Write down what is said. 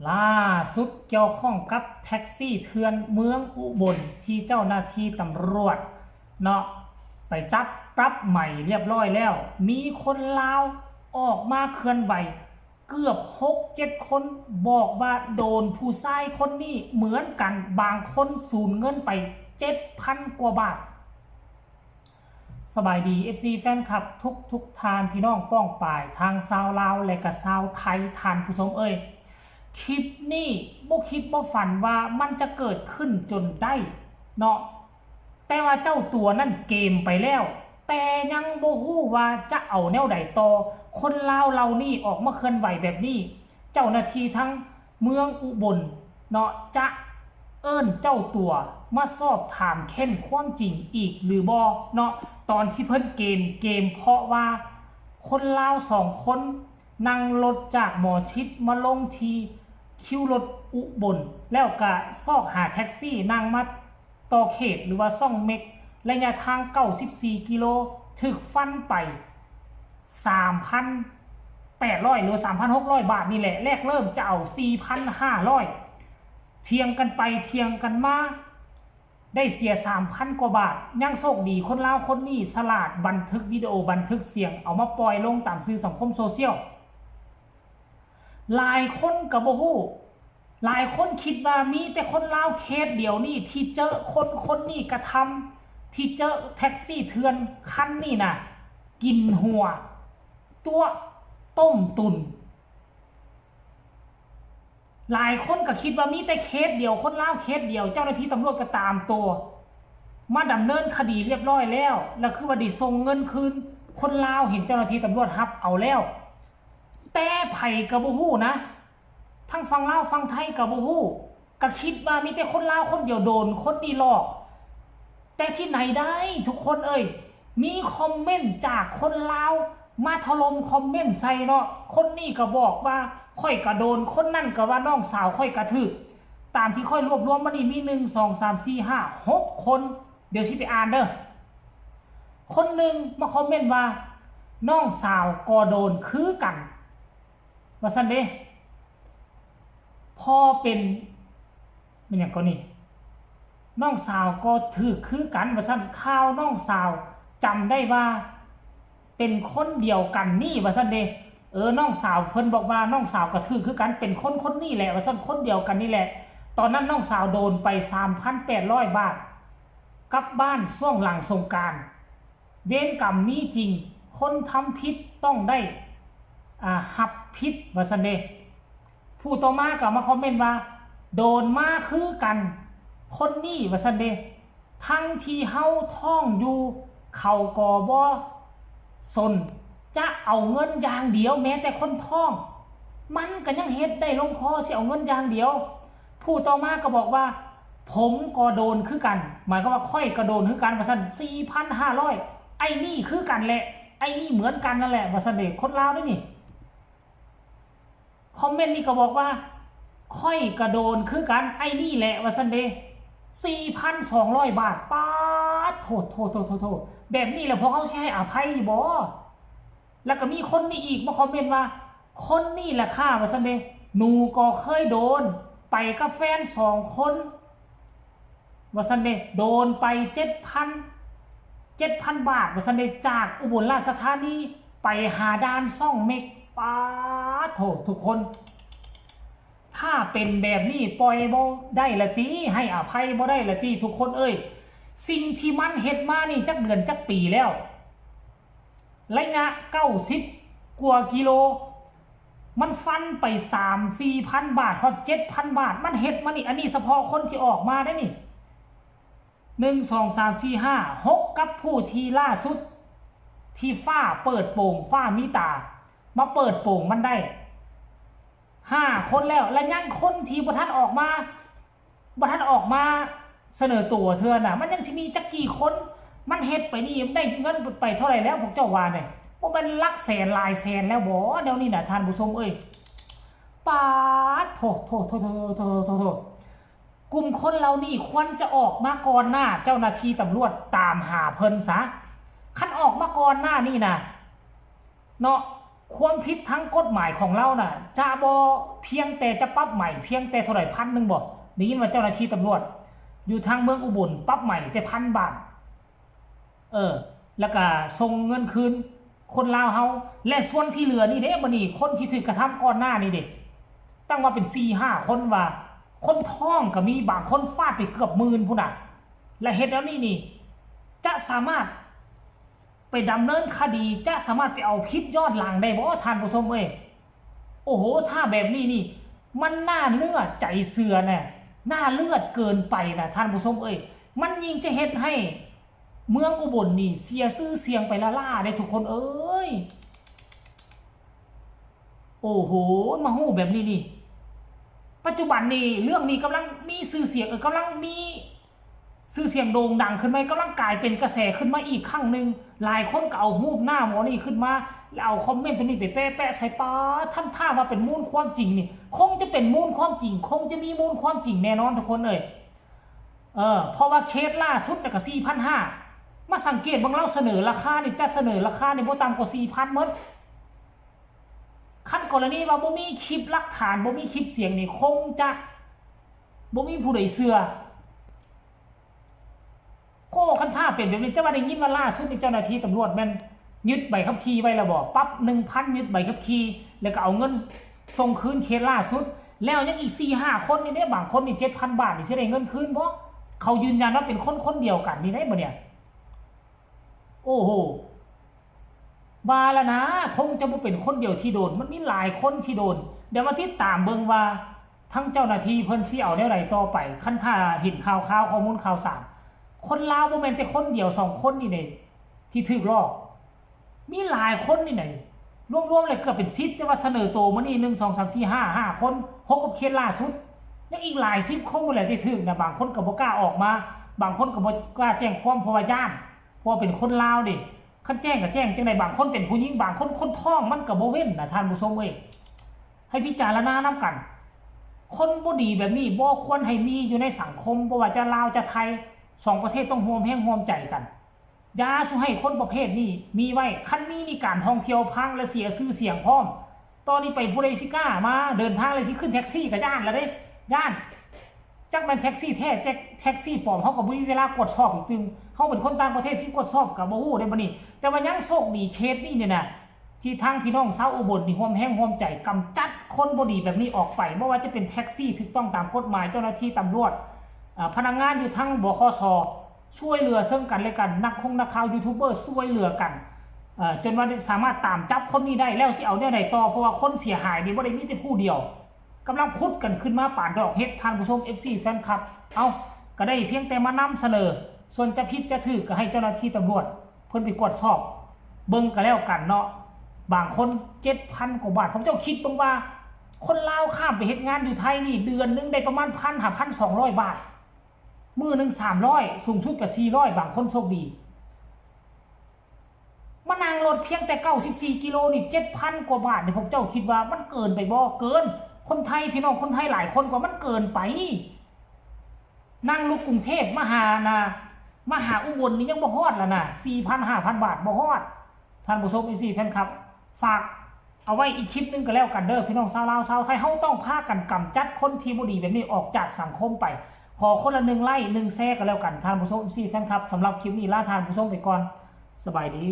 ລ່າສຸດກ່ຽວຂ້ອງກັບແທັກຊີເຖື່ອນເມືອງອຸບົນ ທີ່ເຈົ້າໜ້າທີ່ຕຳຫຼວດເນາະ ໄປຈັບປັບໃໝລຽບຮ້ອຍແລ້ວ, ມີຄົນລາວອອກມາເຄື່ອນໄຫວເກືອບຫົກເຈັດຄົນ ບອກວ່າໂດນຜູ້ຊາຍຄົນນີ້ເໝືອນກັນ, ບາງຄົນສູນເງິນໄປເຈັດພັນກວ່າບາດ. ສະບາຍດີ ເອັຟຊີ ແຟນຄລັບທຸກໆທ່ານ, ພີ່ນ້ອງປ້ອງປາຍ ທັງຊາວລາວ ແລະກະຊາວໄທ. ທ່ານຜູ້ຊົມເອີຍ, ຄລິບນີ້ບໍ່ຄິດບໍ່ຝັນວ່າມັນຈະເກີດຂຶ້ນຈົນໄດ້ເນາະ, ແຕ່ວ່າເຈົ້າຕົວນັ້ນເກມໄປແລ້ວ, ແຕ່ຍັງບໍ່ຮູ້ວ່າຈະເອົາແນວໃດຕໍ່. ຄົນລາວເຫຼົ່ານີ້ອອກມາເຄື່ອນໄຫວແບບນີ້, ເຈົ້າໜ້າທີ່ທາງເມືອງອຸບົນເນາະ ຈະເອີ້ນເຈົ້າຕົວມາສອບຖາມເຄົ້ນຄວາມຈິງອີກຫຼືບໍ່ເນາະ? ຕອນທີ່ເພິ່ນເກມ, ເກມເພາະວ່າຄົນລາວສອງຄົນ ນັ່ງລົດຈາກໝໍຊິດມາລົງທີ່ຄິວລົດອຸບົນ ແລ້ວກະຊອກຫາແທັກຊີນັ່ງມາຕໍ່ເຂດ ຫຼືວ່າຊ່ອງເມັກ ໄລຍະທາງເກົ້າສິບສີ່ກິໂລ, ຖືກຟັນໄປສາມພັນແປດຮ້ອຍ ຫຼືວ່າສາມພັນຫົກຮ້ອຍບາດນີ້ແຫຼະ, ແລກເລີ່ມຈະເອົາສີ່ພັນຫ້າຮ້ອຍ, ຖຽງກັນໄປຖຽງກັນມາ ໄດ້ເສຍສາມພັນກວ່າບາດ. ຍັງໂຊກດີຄົນລາວຄົນນີ້ສະຫຼາດບັນທຶກວິດີໂອ, ບັນທຶກສຽງ ເອົາມາປ່ອຍລົງຕາມສື່ສັງຄົມໂຊຊຽວ. ຫຼາຍຄົນກໍບໍ່ຮູ້, ຫຼາຍຄົນຄິດວ່າມີແຕ່ຄົນລາວເຄສດຽວນີ້ທີ່ເຈີຄົນຄົນນີ້ກະທຳ, ທີ່ເຈີແທັກຊີເຖື່ອນຄັນນີ້ນະ ກິນຫົວ, ຕົວະ, ຕົ້ມຕຸ່ນ. ຫຼາຍຄົນກໍຄິດວ່າມີແຕ່ເຄສດຽວ, ຄົນລາວເຄສດຽວ, ເຈົ້າໜ້າທີ່ຕຳຫຼວດກໍຕາມຕົວມາດຳເນີນຄະດີລຽບຮ້ອຍແລ້ວ, ແລ້ວຄືວ່າໄດ້ສົ່ງເງິນຄືນຄົນລາວ, ເຫັນເຈົ້າໜ້າທີ່ຕຳຫຼວດຮັບເອົາແລ້ວ. ແຕ່ໃຜກໍບໍ່ຮູ້ນະ, ທັງຝັ່ງລາວຝັ່ງໄທກໍບໍ່ຮູ້, ກໍຄິດວ່າມີແຕ່ຄົນລາວຄົນດຽວໂດນຄົນນີ້ຫຼອກ. ແຕ່ທີ່ໄຫນໄດ້ທຸກຄົນເອີຍ, ມີຄອມເມັນຈາກຄົນລາວມາຖະຫຼົ່ມຄອມເມັນໃສ່ເນາະ, ຄົນນີ້ກໍບອກວ່າຂ້ອຍກໍໂດນ, ຄົນນັ້ນກໍວ່ານ້ອງສາວຂ້ອຍກໍຖືກ. ຕາມທີ່ຂ້ອຍລວບລວມມານີ້ມີ ໜຶ່ງ ສອງ ສາມ ສີ່ ຫ້າ ຫົກ ຄົນ, ດຽວຊິໄປອ່ານເດີ. ຄົນໜຶ່ງມາຄອມເມັນວ່າ ນ້ອງສາວກໍໂດນຄືກັນ ວ່າຊັ້ນເດ້. ພໍເປັນ ແມ່ນຫຍັງກໍນີ້ ນ້ອງສາວກໍຖືກຄືກັນ ວ່າຊັ້ນ. ຂ່າວນ້ອງສາວຈຳໄດ້ວ່າເປັນຄົນດຽວກັນນີ້ ວ່າຊັ້ນເດ້. ເອີ ນ້ອງສາວເພິ່ນບອກວ່ານ້ອງສາວກໍຖືກຄືກັນ, ເປັນຄົນຄົນນີ້ແຫຼະ ວ່າຊັ້ນ, ຄົນດຽວກັນນີ້ແຫຼະ. ຕອນນັ້ນນ້ອງສາວໂດນໄປສາມພັນແປດຮ້ອຍບາດ ກັບບ້ານຊ່ວງຫຼັງສົງການ. ເວນກຳມີຈິງ, ຄົນທຳຜິດຕ້ອງໄດ້ ອາ ຮັບຜິດ ວ່າຊັ້ນເດ້. ຜູ້ຕໍ່ມາກໍມາຄອມເມັນວ່າ ໂດນມາຄືກັນຄົນນີ້ ວ່າຊັ້ນເດ້. ທັງທີ່ເຮົາທ້ອງຢູ່ ເຂົາກໍບໍ່ສົນ ຈະເອົາເງິນຢ່າງດຽວ, ແມ້ແຕ່ຄົນທ້ອງ ມັນກໍຍັງເຮັດໄດ້ລົງຄໍ ຊິເອົາເງິນຢ່າງດຽວ. ຜູ້ຕໍ່ມາກໍບອກວ່າ ຜົມກໍໂດນຄືກັນ, ໝາຍຄວາມວ່າຂ້ອຍກໍໂດນຄືກັນ ວ່າຊັ້ນ, ສີ່ພັນຫ້າຮ້ອຍ. ໄອ້ນີ້ຄືກັນແຫຼະ, ໄອ້ນີ້ເໝືອນກັນນັ້ນແຫຼະ ວ່າຊັ້ນເດ. ຄົນລາວເດ້ນີ້. ຄອມເມັນນີ້ກໍບອກວ່າ ຂ້ອຍກໍໂດນຄືກັນ ໄອ້ນີ້ແຫຼະ ວ່າຊັ້ນເດ. ສີ່ພັນສອງຮ້ອຍບາດ. ປາດໂທ ໂທ ໂທ ໂທ ໂທ ແບບນີ້ແລ້ວພວກເຮົາຊິໃຫ້ອະໄພຢູ່ບໍ່? ແລ້ວກໍມີຄົນນີ້ອີກມາຄອມເມັນວ່າ ຄົນນີ້ແຫຼະຄ່າ ວ່າຊັ້ນເດ. ໜູກໍເຄີຍໂດນ ໄປກັບແຟນສອງຄົນ ວ່າຊັ້ນເດ. ໂດນໄປເຈັດພັນ ເຈັດພັນບາດ ວ່າຊັ້ນເດ, ຈາກອຸບົນລາຊະທານີໄປຫາດ່ານຊ່ອງເມັກ. ປາດໂທ ທຸກຄົນ, ຖ້າເປັນແບບນີ້ປ່ອຍບໍ່ໄດ້ລະຕິ, ໃຫ້ອະໄພບໍ່ໄດ້ລະຕິ ທຸກຄົນເອີຍ. ສິ່ງທີ່ມັນເຮັດມານີ້ຈັກເດືອນຈັກປີແລ້ວ? ໄລຍະເກົ້າສິບກວ່າກິໂລ, ມັນຟັນໄປສາມສີ່ພັນບາດ ຮອດເຈັດພັນບາດ. ມັນເຮັດມານີ້, ອັນນີ້ສະເພາະຄົນທີ່ອອກມາເດ້ນີ້. ໜຶ່ງ ສອງ ສາມ ສີ່ ຫ້າ ຫົກ ກັບຜູ້ທີ່ລ່າສຸດ ທີ່ຟ້າເປີດໂປງ, ຟ້າມີຕາມາເປີດໂປງມັນໄດ້ຫ້າຄົນແລ້ວ, ແລະ ຍັງຄົນທີ່ບໍ່ທັນອອກມາ ບໍ່ທັນອອກມາສະເໜີຕົວເທື່ອນະ, ມັນຍັງຊິມີຈັກກີ່ຄົນ? ມັນເຮັດໄປນີ້ ມັນໄດ້ເງິນໄປເທົ່າໃດແລ້ວ ພວກເຈົ້າວ່ານີ້? ບໍ່ແມ່ນຫຼັກແສນຫຼາຍແສນແລ້ວບໍ ແນວນີ້ນະ ທ່ານຜູ້ຊົມເອີຍ? ປາດໂທ້ ໂທ້ ໂທ້ ໂທ້ ໂທ້ ໂທ້ ໂທ້ ໂທ້ ກຸ່ມຄົນເຫຼົ່ານີ້ຄວນຈະອອກມາກ່ອນໜ້າເຈົ້າໜ້າທີ່ຕຳຫຼວດຕາມຫາເພິ່ນຊະ. ຄັນອອກມາກ່ອນໜ້ານີ້ນະ ເນາະ, ຄວາມຜິດທາງກົດໝາຍຂອງລາວນະ ຈະບໍ່ພຽງແຕ່ຈະປັບໃໝພຽງແຕ່ເທົ່າໃດ ພັນໜຶ່ງບໍ? ໄດ້ຍິນວ່າເຈົ້າໜ້າທີ່ຕຳຫຼວດຢູ່ທາງເມືອງອຸບົນປັບໃໝແຕ່ພັນບາດ ເອີ ແລ້ວກະສົ່ງເງິນຄືນຄົນລາວເຮົາ ແລະ ສ່ວນທີ່ເຫຼືອນີ້ເດ້ ບາດນີ້ຄົນທີ່ຖືກກະທຳກ່ອນໜ້ານີ້ເດ້ ຕັ້ງວ່າເປັນສີ່ຫ້າຄົນວ່າ ຄົນທ້ອງກະມີ ບາງຄົນຟາດໄປເກືອບໝື່ນພຸ້ນນະ ແລະ ເຮັດແນວນີ້ນີ້ ຈະສາມາດໄປດຳເນີນຄະດີ ຈະສາມາດໄປເອົາຜິດຍ້ອນຫຼັງໄດ້ບໍ່ ທ່ານຜູ້ຊົມເອີຍ? ໂອ້ໂຫ ຖ້າແບບນີ້ນີ້ ມັນໜ້າເນື້ອໃຈເສືອນະ ໜ້າເລືອດເກີນໄປນະ ທ່ານຜູ້ຊົມເອີຍ. ມັນຍິ່ງຈະເຮັດໃຫ້ເມືອງອຸບົນນີ້ເສຍຊື່ສຽງໄປລ້າໆເດ້ ທຸກຄົນເອີຍ. ໂອ້ໂຫ ມາຮູ້ແບບນີ້ນີ້ ປັດຈຸບັນນີ້ ເລື່ອງນີ້ກຳລັງມີຊື່ສຽງ ເອີ ກຳລັງມີຊື່ສຽງໂດ່ງດັງຂຶ້ນໃໝ່ ກຳລັງກາຍເປັນກະແສຂຶ້ນມາອີກຄັ້ງໜຶ່ງ. ຫຼາຍຄົນກໍເອົາຮູບໜ້າໝໍນີ້ຂຶ້ນມາ ແລ້ວເອົາຄອມເມັນຕົວນີ້ໄປແປະໆໃສ່. ປາດ ທ່ານຖ້າວ່າເປັນມູນຄວາມຈິງນີ້ ຄົງຈະເປັນມູນຄວາມຈິງ ຄົງຈະມີມູນຄວາມຈິງແນ່ນອນ ທຸກຄົນເອີຍ. ເອີ ເພາະວ່າເຄສລ່າສຸດນະກະສີ່ພັນຫ້າ ມາສັງເກດເບິ່ງ ລາວສະເໜີລາຄານີ້ ຈະສະເໜີລາຄານີ້ບໍ່ຕ່ຳກວ່າສີ່ພັນໝົດ. ຄັນກໍລະນີວ່າບໍ່ມີຄລິບຫຼັກຖານ ບໍ່ມີຄລິບສຽງນີ້ ຄົງຈະບໍ່ມີຜູ້ໃດເຊື່ອ. ໂອ້ ຄັນຖ້າເປັນແບບນີ້ ແຕ່ວ່າໄດ້ຍິນວ່າລ່າສຸດນີ້ເຈົ້າໜ້າທີ່ຕຳຫຼວດແມ່ນຍຶດໃບຂັບຂີ່ໄວ້ແລ້ວບໍ? ປັບໜຶ່ງພັນ ຍຶດໃບຂັບຂີ່ ແລ້ວກໍເອົາເງິນສົ່ງຄືນເຄສລ່າສຸດ. ແລ້ວຍັງອີກສີ່ຫ້າຄົນນີ້ເດ້ ບາງຄົນນີ້ເຈັດພັນບາດນີ້ ຊິໄດ້ເງິນຄືນບໍ່? ເຂົາຢືນຢັນວ່າເປັນຄົນຄົນດຽວກັນນີ້ເດ້ ບາດນີ້. ໂອ້ໂຫ ວ່າລະນະ ຄົງຈະບໍ່ເປັນຄົນດຽວທີ່ໂດນ ມັນມີຫຼາຍຄົນທີ່ໂດນ. ດຽວມາຕິດຕາມເບິ່ງວ່າ ທາງເຈົ້າໜ້າທີ່ເພິ່ນຊິເອົາແນວໃດຕໍ່ໄປ. ຄັນຖ້າເຫັນຂ່າວຄາວ ຂໍ້ມູນຂ່າວສານ ຄົນລາວບໍ່ແມ່ນແຕ່ຄົນດຽວສອງຄົນນີ້ເດ້ທີ່ຖືກຫຼອກ ມີຫຼາຍຄົນນີ້ນະ ລວມໆແລ້ວເກືອບເປັນສິບ ແຕ່ວ່າສະເໜີໂຕມື້ນີ້ ໜຶ່ງ ສອງ ສາມ ສີ່ ຫ້າ ຫ້າຄົນ ຫົກກັບເຄສລ່າສຸດ ຍັງອີກຫຼາຍສິບຄົນພຸ້ນແຫຼະທີ່ຖືກນະ. ບາງຄົນກໍບໍ່ກ້າອອກມາ ບາງຄົນກໍບໍ່ກ້າແຈ້ງຄວາມ ເພາະວ່າຢ້ານ ເພາະວ່າເປັນຄົນລາວເດ້. ຄັນແຈ້ງກໍແຈ້ງຈັ່ງໃດ? ບາງຄົນເປັນຜູ້ຍິງ ບາງຄົນຄົນທ້ອງ ມັນກໍບໍ່ເວັ້ນນະ ທ່ານຜູ້ຊົມເອີຍ. ໃຫ້ພິຈາລະນານຳກັນ ຄົນບໍ່ດີແບບນີ້ບໍ່ຄວນໃຫ້ມີຢູ່ໃນສັງຄົມ ບໍ່ວ່າຈະລາວຈະໄທ ສອງປະເທດຕ້ອງຮ່ວມແຮງຮ່ວມໃຈກັນ. ຢ່າສູ່ໃຫ້ຄົນປະເພດນີ້ມີໄວ້. ຄັນມີນີ້ການທ່ອງທ່ຽວພັງ ແລະ ເສຍຊື່ສຽງພ້ອມ. ຕອນນີ້ໄປຜູ້ໃດຊິກ້າມາເດີນທາງ ແລະ ຊິຂຶ້ນແທັກຊີກໍຢ້ານລະເດ້ ຢ້ານ. ຈັກແມ່ນແທັກຊີແທ້ ແທັກ ແທັກຊີປອມ ເຮົາກໍບໍ່ມີເວລາກວດສອບອີກຕື່ມ. ເຮົາເປັນຄົນຕ່າງປະເທດ ຊິກວດສອບກໍບໍ່ຮູ້ເດ້ບັດນີ້. ແຕ່ວ່າຍັງໂຊກດີເຄສນີ້ນີ້ນະ ທີ່ທາງພີ່ນ້ອງຊາວອຸບົນນີ້ຮ່ວມແຮງຮ່ວມໃຈກຳຈັດຄົນບໍ່ດີແບບນີ້ອອກໄປ ບໍ່ວ່າຈະເປັນແທັກຊີຖືກຕ້ອງຕາມກົດໝາຍ ເຈົ້າໜ້າທີ່ຕຳຫຼວດ ເອີ ພະນັກງານຢູ່ທາງ ບຂສ ຊ່ວຍເຫຼືອເຊິ່ງກັນແລະກັນ ນັກຄົງນັກຂ່າວ ຢູທູບເບີ ຊ່ວຍເຫຼືອກັນ ເອີ ຈົນວ່າໄດ້ສາມາດຕາມຈັບຄົນນີ້ໄດ້. ແລ້ວຊິເອົາແນວໃດຕໍ່? ເພາະວ່າຄົນເສຍຫາຍນີ້ບໍ່ໄດ້ມີແຕ່ຜູ້ດຽວ ກຳລັງຜຸດກັນຂຶ້ນມາປານດອກເຫັດ ທ່ານຜູ້ຊົມ ເອັຟຊີ ແຟນຄລັບ. ເອົ້າ ກໍໄດ້ພຽງແຕ່ມານຳສະເໜີ ສ່ວນຈະຜິດຈະຖືກກໍໃຫ້ເຈົ້າໜ້າທີ່ຕຳຫຼວດເພິ່ນໄປກວດສອບເບິ່ງກໍແລ້ວກັນເນາະ. ບາງຄົນເຈັດພັນກວ່າບາດ ພວກເຈົ້າຄິດເບິ່ງວ່າ ຄົນລາວຂ້າມໄປເຮັດງານຢູ່ໄທນີ້ ເດືອນໜຶ່ງໄດ້ປະມານພັນຫາພັນສອງຮ້ອຍບາດ ມື້ໜຶ່ງສາມຮ້ອຍ ສູງສຸດກໍສີ່ຮ້ອຍ ບາງຄົນໂຊກດີ. ມານັ່ງລົດພຽງແຕ່ເກົ້າສິບສີ່ກິໂລນີ້ ເຈັດພັນກວ່າບາດນີ້ ພວກເຈົ້າຄິດວ່າມັນເກີນໄປບໍ່? ເກີນ. ຄົນໄທ ພີ່ນ້ອງຄົນໄທຫຼາຍຄົນກວ່າ ມັນເກີນໄປ. ນັ່ງລົດກຸງເທບມາຫານະ ມາຫາອຸບົນນີ້ຍັງບໍ່ຮອດລະນະ ສີ່ພັນ ຫ້າພັນບາດ ບໍ່ຮອດ. ທ່ານຜູ້ຊົມ ເອັຟຊີ ແຟນຄລັບ ຝາກເອົາໄວ້ອີກຄລິບໜຶ່ງກໍແລ້ວກັນເດີ ພີ່ນ້ອງຊາວລາວ ຊາວໄທ. ເຮົາຕ້ອງພາກັນກຳຈັດຄົນທີ່ບໍ່ດີແບບນີ້ອອກຈາກສັງຄົມໄປ. ຂໍຄົນລະໜຶ່ງໄລ້ ໜຶ່ງແຊກໍແລ້ວກັນ ທ່ານຜູ້ຊົມ ເອັຟຊີ ແຟນຄລັບ. ສຳລັບຄລິບນີ້ລາທ່ານຜູ້ຊົມໄປກ່ອນ. ສະບາຍດີ.